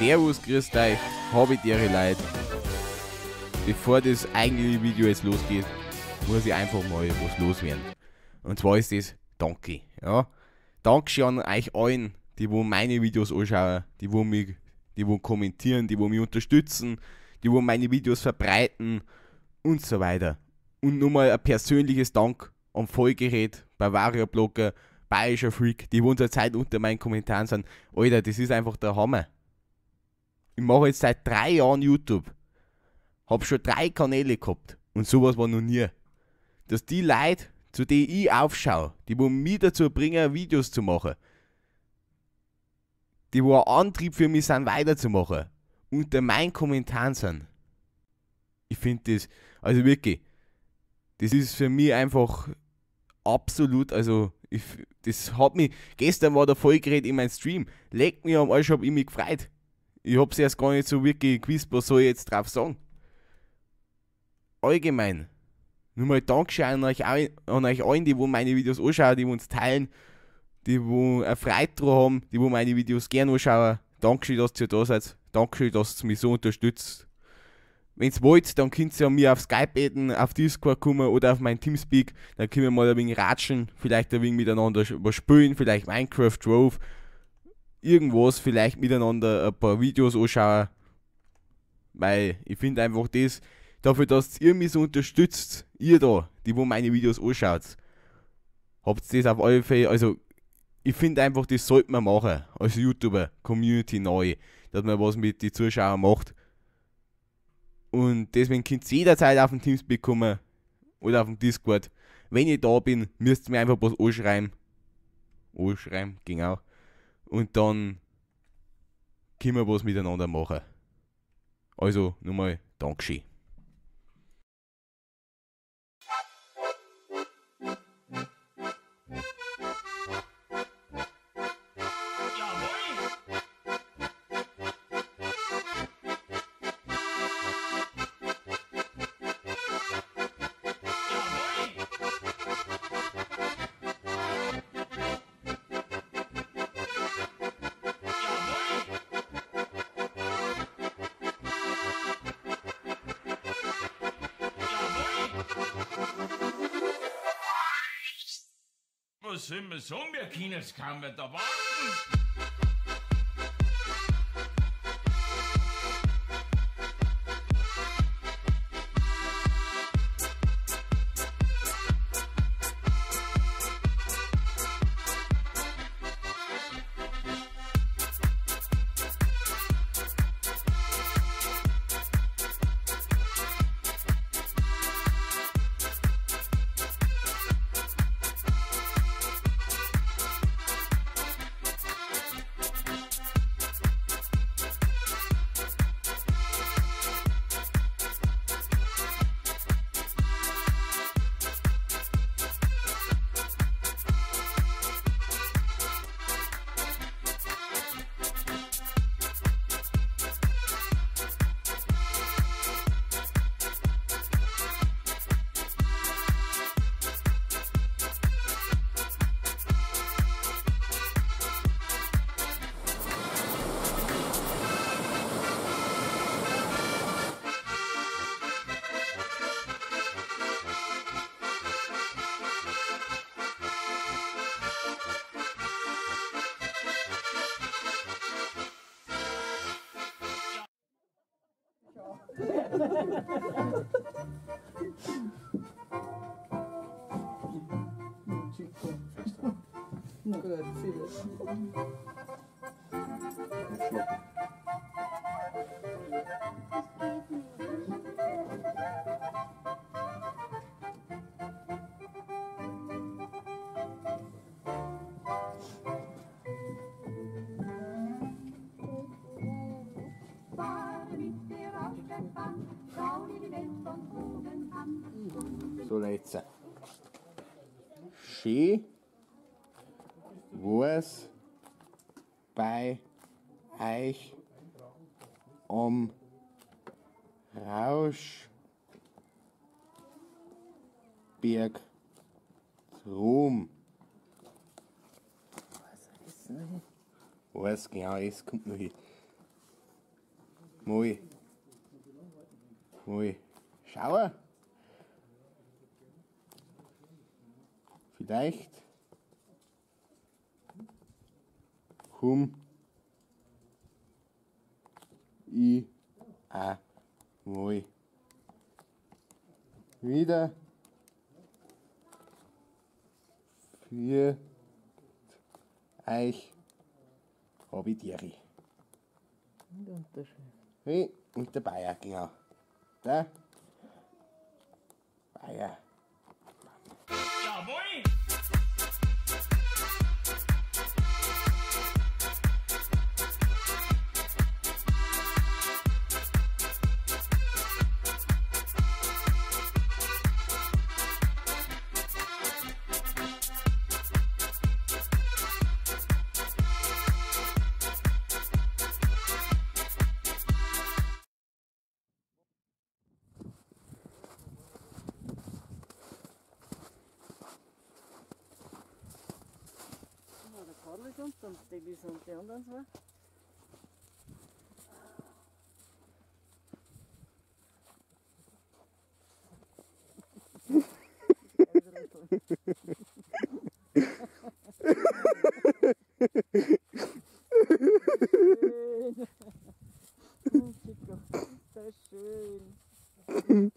Servus, grüßt euch, habe ich ihre Leute. Bevor das eigentliche Video jetzt losgeht, muss ich einfach mal was loswerden. Und zwar ist das Danke. Ja? Dankeschön an euch allen, die wo meine Videos anschauen, die wo mich, die wo kommentieren, die wo mich unterstützen, die wo meine Videos verbreiten und so weiter. Und nochmal ein persönliches Dank am Vollgerät, Bavaria Blogger, Bayerischer Freak, die wo zur Zeit unter meinen Kommentaren sind. Alter, das ist einfach der Hammer. Ich mache jetzt seit 3 Jahren YouTube. Hab schon 3 Kanäle gehabt und sowas war noch nie. Dass die Leute, zu denen ich aufschaue, die wo mich dazu bringen, Videos zu machen, die wo ein Antrieb für mich sind, weiterzumachen, unter meinen Kommentaren sind. Ich find das, also wirklich, das ist für mich einfach absolut, also ich, das hat mich, gestern war der Vollgerät in meinem Stream, leckt mich am Arsch, hab ich mich gefreut. Ich hab's erst gar nicht so wirklich gewusst, was soll ich jetzt drauf sagen. Allgemein, nur mal Dankeschön an euch allen, die wo meine Videos anschauen, die wo uns teilen, die wo eine Freude dran haben, die wo meine Videos gern anschauen. Dankeschön, dass ihr da seid. Dankeschön, dass ihr mich so unterstützt. Wenn's wollt, dann könnt ihr mir auf Skype adden, auf Discord kommen oder auf mein Teamspeak. Dann können wir mal ein wenig ratschen, vielleicht ein wenig miteinander was spielen, vielleicht Minecraft, Trove, irgendwas, vielleicht miteinander ein paar Videos anschauen. Weil ich find einfach das, dafür, dass ihr mich so unterstützt, ihr da, die wo meine Videos anschaut, habt das auf alle Fälle, also ich find einfach, das sollte man machen, als YouTuber, Community neu, dass man was mit den Zuschauern macht. Und deswegen könnt ihr jederzeit auf den Teamspeak kommen oder auf dem Discord. Wenn ich da bin, müsst ihr mir einfach was anschreiben. Anschreiben, ging auch. Und dann können wir was miteinander machen. Also, nochmal Dankeschön. Was soll man sagen, wir können es kaum mehr da warten. So Leute, schön war's bei euch am Rauschberg Rum. Was genau ist, kommt noch hin. Mal. Mal. Schau. Vielleicht. Komm. I. A. Mal. Wieder. Für. Euch. Hab ich Tiere. Hey, und der Bayer, genau. Der Bayer. Jawohl! Und die Lisa und die anderen zwei. Schön. Chico, das ist schön.